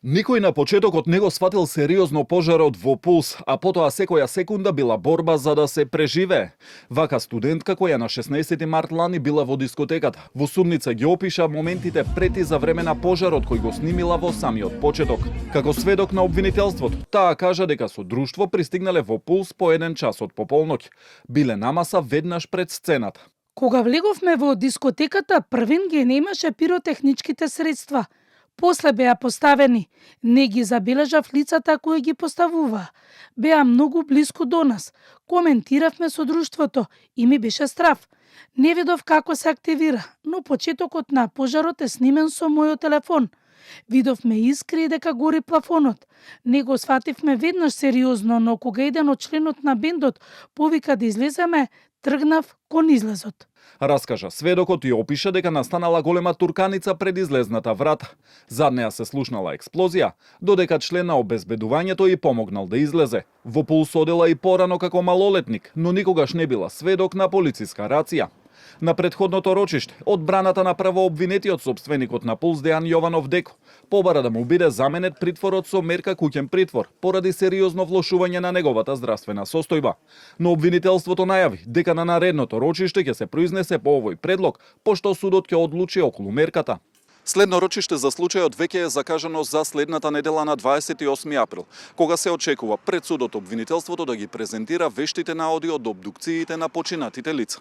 Никој на почетокот не го сватил сериозно пожарот во Пулс, а потоа секоја секунда била борба за да се преживее. Вака студентка која на 16 март лани била во дискотеката, во Сурница ги опиша моментите пред и за време на пожарот кој го снимила во самиот почеток. Како сведок на обвинителството, таа кажа дека со друштво пристигнале во Пулс по 1 час од пополноќ. Биле на маса веднаш пред сцената. Кога влеговме во дискотеката, првин ги немаше пиротехничките средства. После беа поставени. Не ги забележав лицата кои ги поставува. Беа многу близко до нас. Коментиравме со друштвото и ми беше страв. Не видов како се активира, но почетокот на пожарот е снимен со мојот телефон. Видовме искри дека гори плафонот. Не го свативме веднаш сериозно, но кога еден од членот на бендот повика да излеземе, тргнав кон излезот. Раскажа сведокот и опиша дека настанала голема турканица пред излезната врата. Зад неа се слушнала експлозија, додека член на обезбедувањето и помогнал да излезе. Во Пулс одела и порано како малолетник, но никогаш не била сведок на полициска рација. На претходното рочиште, одбраната на првообвинетиот сопственикот на Пулс Дејан Јованов Деко побара да му биде заменет притворот со мерка куќен притвор поради сериозно влошување на неговата здравствена состојба. Но обвинителството најави дека на наредното рочиште ќе се произнесе по овој предлог, пошто судот ќе одлучи околу мерката. Следно рочиште за случајот веќе е закажано за следната недела на 28 април, кога се очекува пред судот обвинителството да ги презентира вештите на аудио од обдукциите на починатите лица.